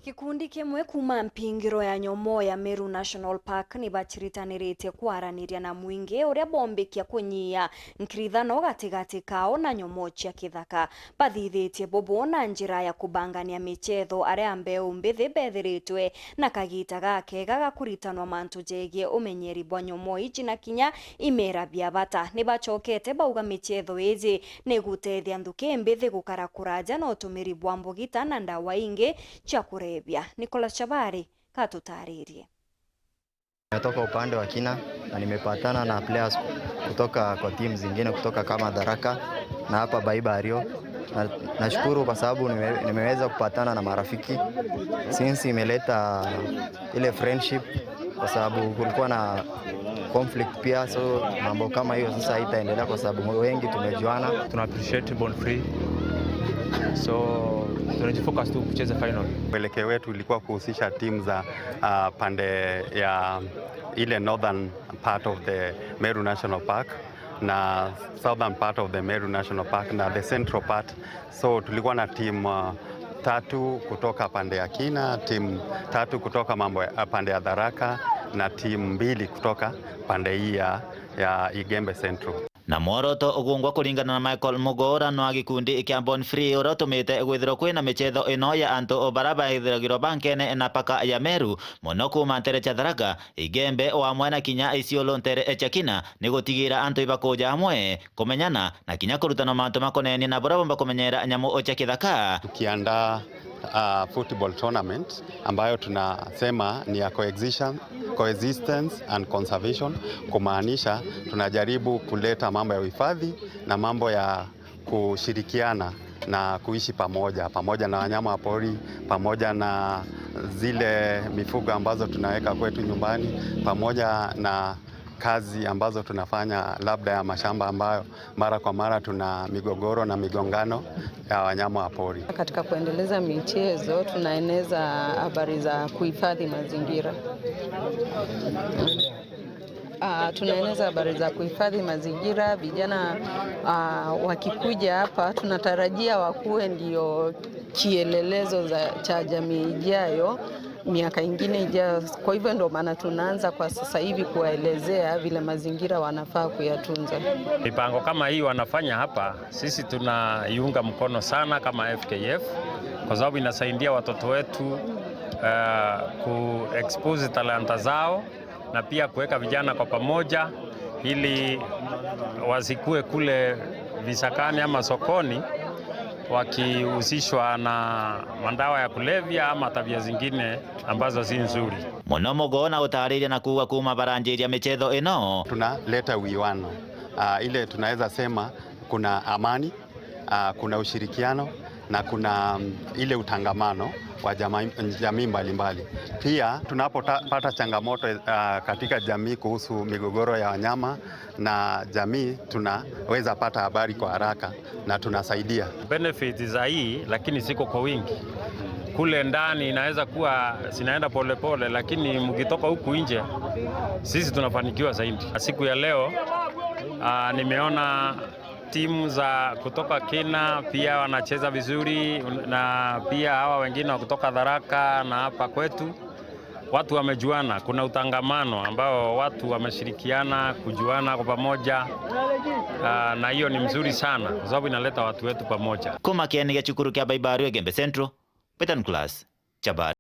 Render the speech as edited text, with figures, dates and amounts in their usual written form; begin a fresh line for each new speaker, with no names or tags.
Gikundi kimwe kuma mpingiro ya nyomo ya Meru National Park ni bachiritaniritie kwaraniria na mwingi uria bombikia kunyia nkirithano gatigati kao na nyomo cia kithaka. Bathithitie bubu na njira ya kubangania michetho aria mbeu mbithi bethiritwe na kagita gakega gakuritanwa mantu jegie umenyeri bwa nyomo iji na kinya imera bia bata. Ni bachokete bauga michetho iji ni gutethia nthuki mbithi gukara kuraja na utumiri bwa mbugita na ndawa ingi cia kurebya. Nicholas Chabari katutaririe.
Nimetoka upande wa Kina na nimepatana na players kutoka kwa timu zingine kutoka kama Tharaka na hapa Baibario. Nashukuru kwa sababu nimeweza kupatana na marafiki since imeleta ile friendship, kwa sababu kulikuwa na conflict pia, so mambo kama hiyo sasa haitaendelea kwa sababu wengi tumejuana.
Tuna appreciate Born Free, so tunajifocus tu kucheza final.
Mwelekeo wetu ulikuwa kuhusisha timu za pande ya ile northern part of the Meru National Park na southern part of the Meru National Park na the central part. So tulikuwa na timu tatu kutoka pande ya Kina, timu tatu kutoka mambo ya pande ya Tharaka na timu mbili kutoka pande hii ya Igembe Central.
Na mworoto ugungwa kuringana na Michael Mugora no gikundi kia Born Free uria utumite gwithirwo kwina michetho ino ya antu baria baithiragirwo bankene na paka ya Meru muno kuma ntere cha Tharaka, Igembe wa mwena kinya Isiolo ntere cha Kina ni gutigira antu ibakuja hamwe kumenyana na kinya kurutana mantu makonenie na baria bomba kumenyera nyamu cha kithaka.
Tukiandaa football tournament ambayo tunasema ni ya coexistence and conservation, kumaanisha tunajaribu kuleta mambo ya uhifadhi na mambo ya kushirikiana na kuishi pamoja, pamoja na wanyama wa pori, pamoja na zile mifugo ambazo tunaweka kwetu nyumbani, pamoja na kazi ambazo tunafanya labda ya mashamba ambayo mara kwa mara tuna migogoro na migongano ya wanyama wa pori.
Katika kuendeleza michezo tunaeneza habari za kuhifadhi mazingira. Tunaeneza habari za kuhifadhi mazingira. Vijana wakikuja hapa tunatarajia wakuwe ndio kielelezo cha jamii ijayo, miaka ingine ijayo. Kwa hivyo ndio maana tunaanza kwa sasa hivi kuwaelezea vile mazingira wanafaa kuyatunza.
Mipango kama hii wanafanya hapa, sisi tunaiunga mkono sana kama FKF kwa sababu inasaidia watoto wetu ku-expose talanta zao na pia kuweka vijana kwa pamoja ili wasikue kule visakani ama sokoni wakihusishwa na madawa ya kulevya ama tabia zingine ambazo si nzuri.
Muno mugona utariria na kuga kuma baranjiria michetho ino.
Tunaleta uwiano, ile tunaweza sema kuna amani, kuna ushirikiano na kuna ile utangamano wa jamii mbalimbali. Pia tunapopata changamoto katika jamii kuhusu migogoro ya wanyama na jamii, tunaweza pata habari kwa haraka na tunasaidia.
Benefits za hii lakini siko kwa wingi. Kule ndani inaweza kuwa zinaenda polepole, lakini mkitoka huku nje sisi tunafanikiwa zaidi. Siku ya leo nimeona timu za kutoka Kina pia wanacheza vizuri, na pia hawa wengine wa kutoka Tharaka na hapa kwetu watu wamejuana. Kuna utangamano ambao watu wameshirikiana kujuana kwa pamoja, na hiyo ni mzuri sana kwa sababu inaleta watu wetu pamoja.
Kuma kieni gia cukuru kia Baibario Igembe Central, Peter Nicholas Chabari.